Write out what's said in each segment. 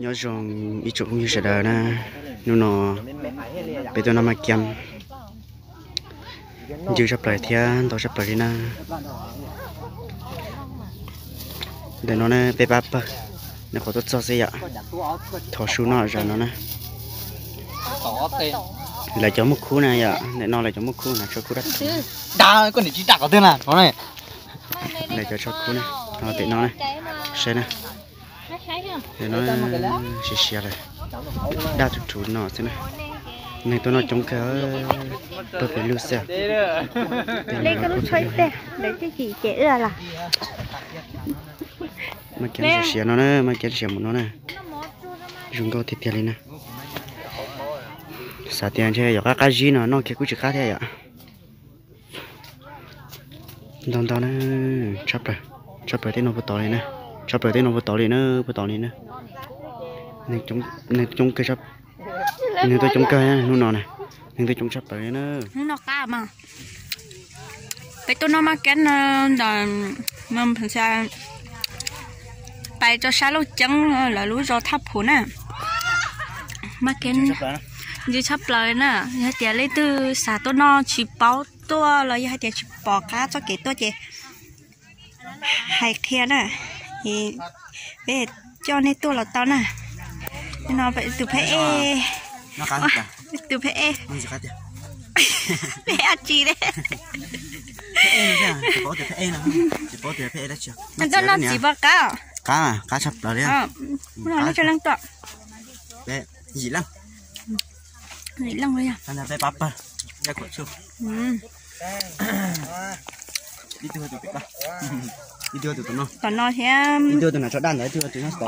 Nyob zoo ib tsoom phooj ywg sawv daws na, hnub no peb tuaj noj maj kiab ncw tshaj plaws thiab ntau tshaj plaws li na. Ntawm no na peb pab pawg, nej qhov tuaj txog xwb yom. Thov su noj zam no na. Lawv cov muaj khub na yom, ntawm no lawv cov muaj khub na, tsho khub dab tsi. Lawv cov tsho khub na, pem no na, saib na. Ntawm no siav siav lawm, daj tug rhuv no xwb na. Neeg tuaj noj coob kawg, pawg pem lug xwb. Lawv cem wb los. Maj kiab siav siav no na, maj kiab siav mus no na. Zoo nkauj tiag tiag li na. Xav tias ntshe yuav qab qab zib no noj kiag kuj tsis qab thiab yom. Ntau ntau na, tshaj plaws, tshaj plaws tej no puag tod li na, tshaj plaws tej no puag tod li na, puag tod li na. Neeg coob kawg, neeg tuaj coob kawg hnub no na, neeg tuaj coob tshaj plaws li na. Hnub no qab mas peb tuaj noj maj kiab no ntawm pais rau sab Lauj Ceeb lawv lub zos Thaj Phuv na. Maj kiab ncw tshaj plaws na, yog tias leej twg xav tuaj noj tsis paub tuaj los yog hais tias tsis pom qab txoj kev tuaj ces hais qhia na, es peb coj nej tuaj los tau na. No tus phab ej, tus phab ej, peb ab tsi de. Tuaj noj txiv pom qab. Qab, qab tshaj plaws li. Mus no lub tsa leej tuaj. Yim leej. Yim leej li yog. Tom no thiab.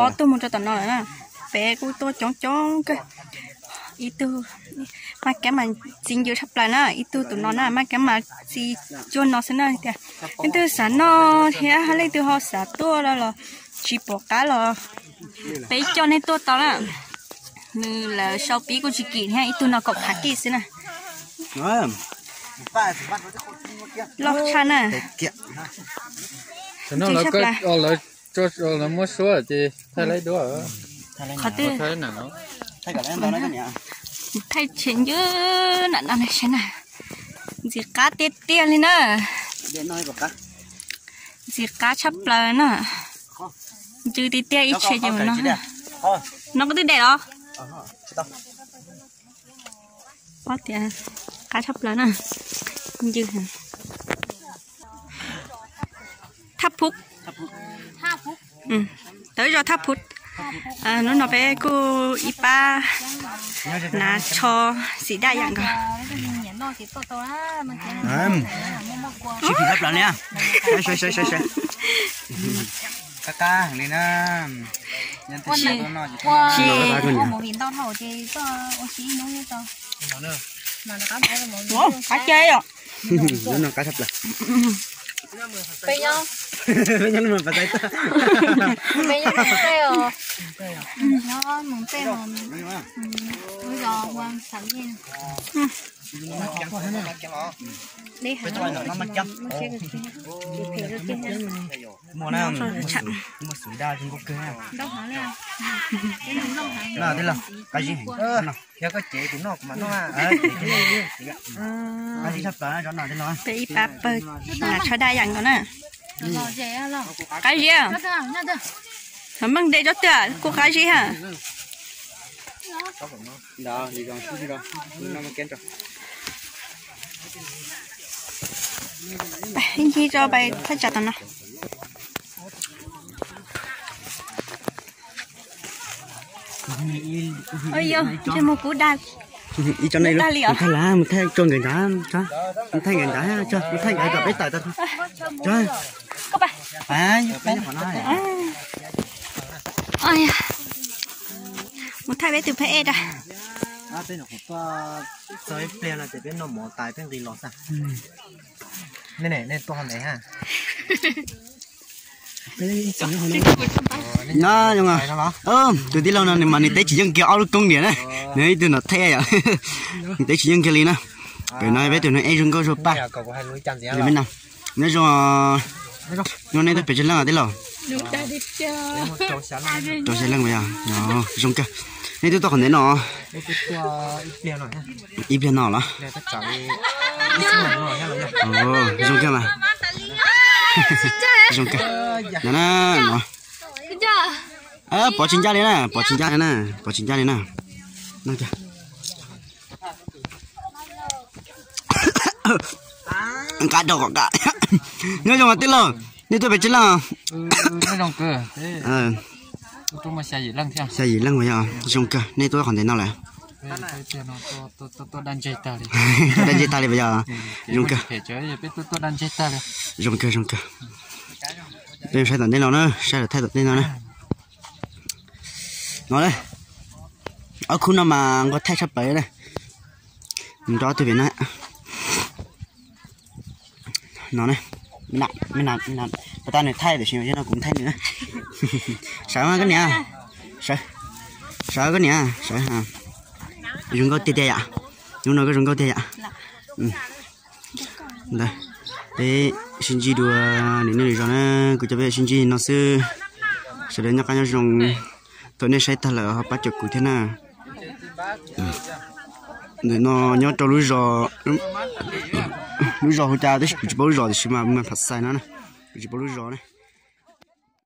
Ob tug mus rau tom no lawm na. Peb kuj tuaj coob coob kawg. Ib tug maj kiab mas txi ncw tshaj plaws na, ib tug tus no na, maj kiab mas txi cuag no xwb na tias. Leej twg xav noj thiab leej twg ho xav tuaj los tsis pom qab los peb coj nej tuaj tau na. Nws lawv sau pib kuj tsis kim thiab, ib tug no kaum phav kij xwb na. Loj tshaj na. Lawv muab suab ces thaij laib duab. Qhov twg thaij tshem ncw na, no saib na. Ntxim qab tiag tiag li na. Ntxim qab tshaj plaws na. Ncw tiag tiag ib tshia ces mus no. No koj twb de los? Ob tias qab tshaj plaws na. Ncw. Thaj Phuv. Tawm zos Thaj Phuv. Hnub no peb kuj ib pab hnav tsho xim daj yam nkaus. Sib phim tshaj plaws li. Qab qab heev li na. Qab cia yom. Peb nyob, peb nyob, peb nyob, muaj na, muaj xum daj zoo nkauj kawg na. Qab zib heev. Yog koj cev kuv noj kuv mam noj. Qab zib tshaj plaws zov no. Peb ib pab pawg hnav tsho daj yam nkaus na. Qab zib. Thaum meej de tsob twg kuj qab zib ha. Ncig tso pais thaj tsam tom no. Yog ntsej muag kub dag. Ib co ne, dag li os. Mus thaij, mus thaij tso nkawd nrad, mus thaij nkawd nrad, mus thaij nkawd kom peb tawm tau. Mus thaij peb tus phab ej da. Txog ib pliag no ces peb noj mov tas peb nqis los xwb. Nej tuaj ho me ha. Tus tij laug no nws mas nws teb tsis yeej kiag ob lub koob niam na, nws ib tug nom thej yom, nws teb tsis yeej kiag li na. Pem no peb tus no ej zoo nkauj zoo paj. Nyob zoo, nyob nej tag pem tsawg leej tij laug? Rau xya leej yog. Zoo kawg. Nej twb tuaj qhov ntev no? Ib pliag no los? Zoo kawg mas. Zoo kawg. No na, no. Pov tsis ncaj li na, pov tsis ncaj li na, pov tsis ncaj li na. Nqa rau kom nqa. Nyob zoo tij laug, nej tuaj pes tsawg leej? Xya yim leej yog. Zoo kawg, nej tuaj qhov ntev no lawm. Daj ntseg tag li puas yog? Zoo kawg. Zoo kawg, zoo kawg. Peb saib tom ntej no na, saib lawv thaij tom ntej no na. No, ob khub no mas nquag thaij tshaj plaws na. Nrog ob tug pem na. No, pas tas nws thaij tiam sis no kuv thaij nws na. Sawv koj niam, sawv koj niam, sawv. Zoo nkauj tiag tiag yom, hnub no koj zoo nkauj tiag yom. Ntawd, peb sib ntsib dua nim no lwm zaus na, kuv cov peb sib ntsib no xwb. Sawv daws nyob qab nyob zoo, thaum nej saib tag lawm ho pab caum kuv thiab na. Ntawm no nyob rau lub zos, lub zos hu cas tab sis kuv tsis paub lub zos tiam sis mas mas Phav Xais no na, kuv tsis paub lub zos na.